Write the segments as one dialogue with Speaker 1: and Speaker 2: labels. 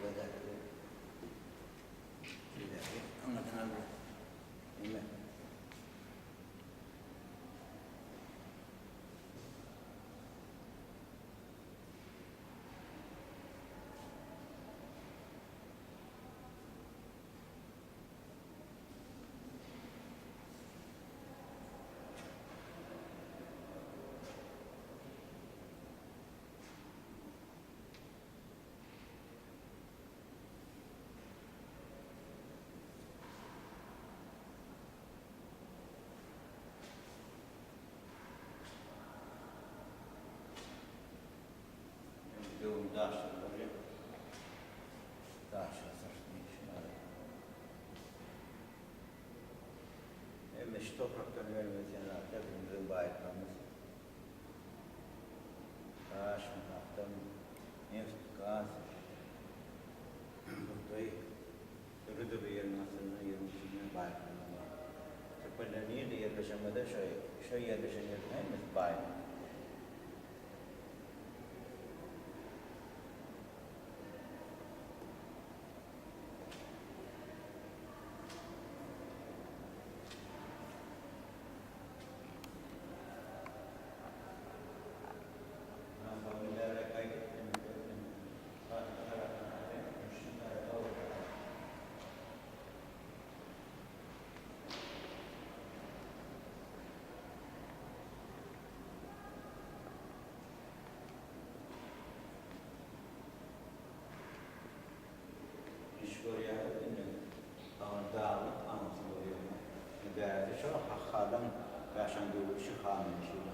Speaker 1: Ödäki. Ödäki. Aňyrdan al bir. Emme. Döwüm daşlar bolýar. Daşlar saçdy şunlar. Hemme şu toprakdan önüm ösýän zatlar biziň baýlyklarymyz. Daş, magdan, neft, gaz, bugdaý, dürli-dürli ýeriň astynda, ýeriň üstünde baýlyklarymyz bar. Türkmenler nirde ýerleşen bolsa, şo şo ýerleşen ýeriniň hemmesi baýlyk. Iş görýäňiz indi aňyr daglyk aňyrsy bolýamy. Bärde şo halam ýaşan döwri şu hanyň şeýle.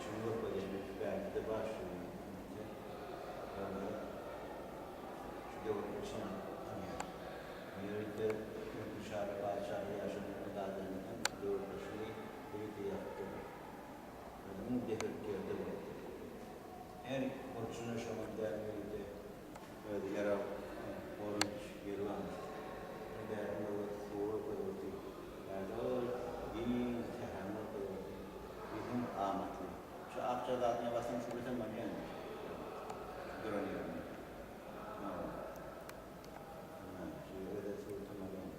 Speaker 1: Şuny görkezýän bärde-de bar şu ýerde. Şu döwrüň içine alýar. Ýörite öňki şaly patyşalar ýaşan zadyny hem şu döwürde şuny ýörite ýazypdyrlar. Özüniň dehirik ýerde bolupdyr. Her burçuna şoňa däl ýörite öz ýarag goranyş ýeri barmyş. Ol bärde nöwet suwy görkezip otyr. Bärde ol giň sährany görkezip otyr. Diýseň amatly. Şu akja zadyna bassaň suretem alýan. Şu duran ýerinde. Hawa. Ynha, şu ýerde suretem alýan.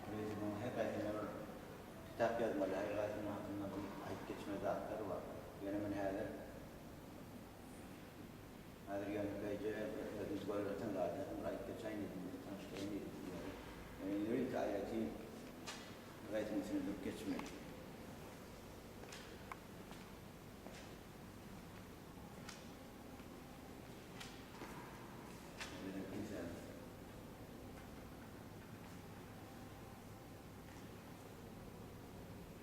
Speaker 1: Turizmiň her haýsyna bir kitap ýazmaly, her haýsynyň hakynda bir aýdyp geçmeli zatlar bar. Ýöne men häzir häzir ýönekeýje bir özümiz görüp ýatan zatlary bir aýdyp geçäýin diýdim, bir tanyşdyraýyn diýdim sizlere. Ýöne ýörite aýratyn bir haýsynyň üstünde durup geçmeli.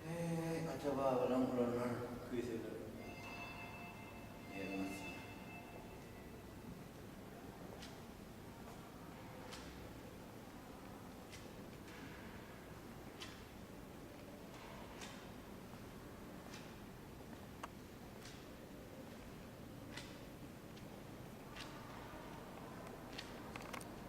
Speaker 1: Eý, ata-babalaň ulanan küýsegleri.